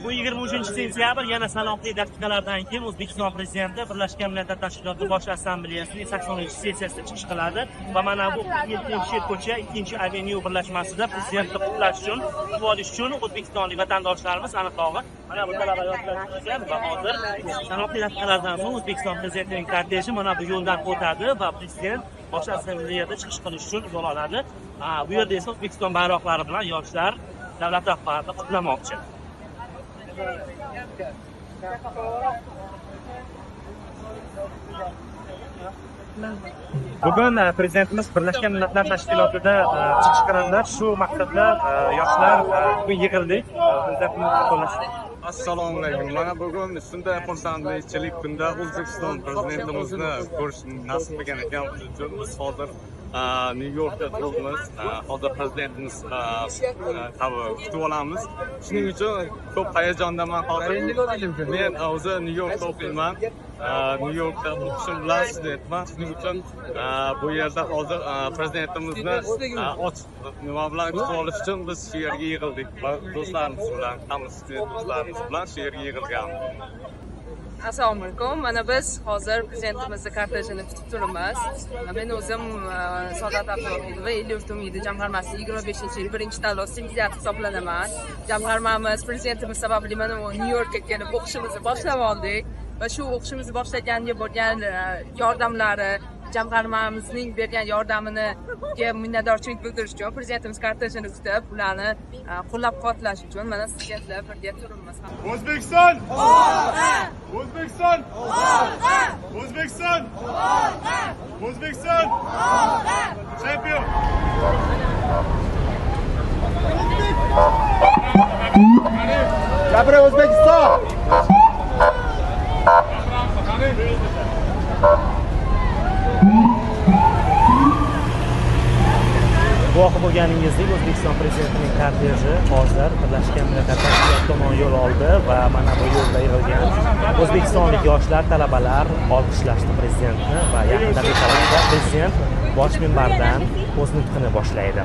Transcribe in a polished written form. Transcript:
Bu 23 sentyabr, yana sanoqli daqiqalardan keyin O'zbekiston Prezidenti Birlashgan Millatlar Tashkiloti Bosh Assambleyasining 80-sessiyasida chiqish qiladi va mana bu 7-ko'cha 2-avenyu birlashmasida prezidentni qutlash uchun, kutib olish uchun o'zbekistonlik vatandoshlarimiz, aniqrog'i mana bu talaba yoshlar chiqishgan va hozir sanoqli daqiqalardan so'ng O'zbekiston Prezidentining korteji mana bu yo'ldan o'tadi va prezident Bosh Assambleyada chiqish qilish uchun yo'l oladi. Bu yerda esa O'zbekiston bayroqlari bilan yoshlar davlat rahbarini qutlamoqchi. Bugun prezidentimiz Birlashgan Millatlar Tashkilotida chiqish qiladilar. Shu maqsadda yoshlar bugun yig'ildik. Prezidentimizni qo'llash. Assalomu alaykum. Mana bugun shunday xursandchilik kunda O'zbekiston prezidentimizni ko'rish nasib qilgan ekan biz uchun. Biz hozir Nyu Yorkda turibmiz. Hozir prezidentimiz kutib olamiz. Shuning uchun ko'p hayajondaman hozir. Men o'zi Nyu Yorkda o'qiyman. Nyu Yorkda o'qishim bilan studentman. Shuning uchun bu yerda hozir prezidentimizni ochiq nima bilan kutib olish uchun biz shu yerga yig'ildik va do'stlarimiz bilan, hamma student do'stlarimiz bilan shu yerga yig'ilganmiz. Assalomu alaykum. Mana biz hozir prezidentimizni kortejini kutib turibmiz. Men o'zim Saodat Abduvohidova, El-yurt umidi jamg'armasi 25-yil birinchi tanlov stipendiyati hisoblanaman. Jamg'armamiz prezidentimiz sababli mana Nyu Yorkka kelib o'qishimizni boshlab oldik va shu o'qishimizni boshlaganga bo'lgan yordamlari, jamg'armamizning bergan yordaminiga minnatdorchilik bildirish uchun prezidentimiz kortejini kutib, ularni qo'llab-quvvatlash uchun mana studentlar birga turibmiz. O'zbekiston! Olg'a! O'zbekiston! Olg'a! O'zbekiston! Olg'a! O'zbekiston! Olg'a! Champion! Gapir O'zbekiston! Guvohi bo'lganingizdek, O'zbekiston Prezidentining korteji hozir Birlashgan Millatlar Tashkiloti tomon yo'l oldi va mana bu yo'lda yig'ilgan o'zbekistonlik yoshlar, talabalar olqishlashdi prezidentni va yaqin daqiqalarda prezident bosh minbardan o'z nutqini boshlaydi.